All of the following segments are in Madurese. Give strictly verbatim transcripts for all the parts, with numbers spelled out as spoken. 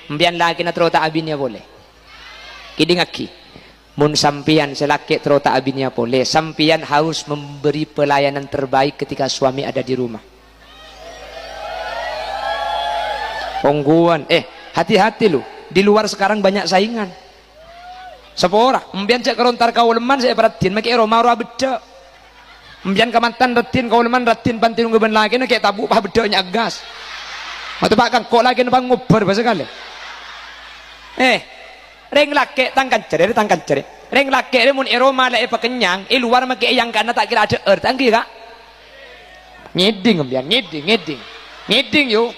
Sampèyan lakèna terro ta' abinèya polè. Kèdingngaghi. Mon sampèyan sè lakè' terro ta' abinèya polè, sampèyan harus memberi pelayanan terbaik ketika suami ada di rumah. Ongghuwân, eh, hati-hati lo. Di luar sekarang banyak saingan. Sapora, empèyan jhâ' karo entar kaolemman sè èparadiyan, makè è roma rowa beddhâ'. Empèyan kamantan raddhin, kaolemman raddhin, panti nongghâ bân lakèna, kè' tabu' pas beddhâ' nya'agghâs. Atau pa' kangko' lakèna pas ngobbhâr bâ' sakalè. Eh, rèng lakè' tang kancèrè, tang kancèrè. Rèng lakè' rè mon è roma la èpakennyang, è lowar makè èyangkana ta' kèra adhâ'âr, ta' ènggi, Ka'? Ngèdhing, empèyan, ngèdhing, ngèdhing. Ngèdhing, yo.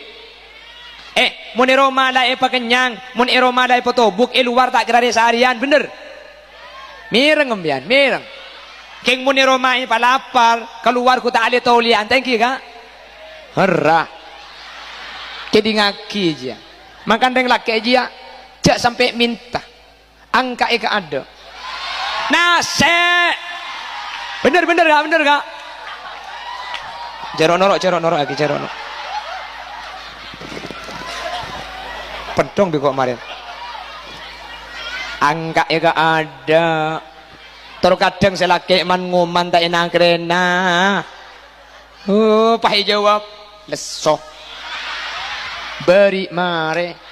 Eh, mon è roma la èpakennyang, mon è roma la èpatobuk, è lowar ta' kèra rè-sarèyan, bhender? Mèreng, empèyan, mèreng. Kèng mon è roma èpalapar, kalowar ghu ta' lè-tolèyan, ta' ènggi, Ka'? Herra. Kèdingngaghi, jiyâ. Mangkana rèng lakè', jiyâ, jhâ' sampè' mènta. Angka'è ka adâ'. Nasè'. Bhender, bhender, Ka', bhender, Ka'. Jhâ' ro'-noro', jhâ' ro'-noro' aghi, jhâ' ro'-noro'. Pendhâng bi' ko' marèn. Angka'è ka adâ'. Tor kadhâng sè lakè' man-ngoman ta' ènang-rènang. Oh, pas èjâwâb, "Lesso." Bâri' marè.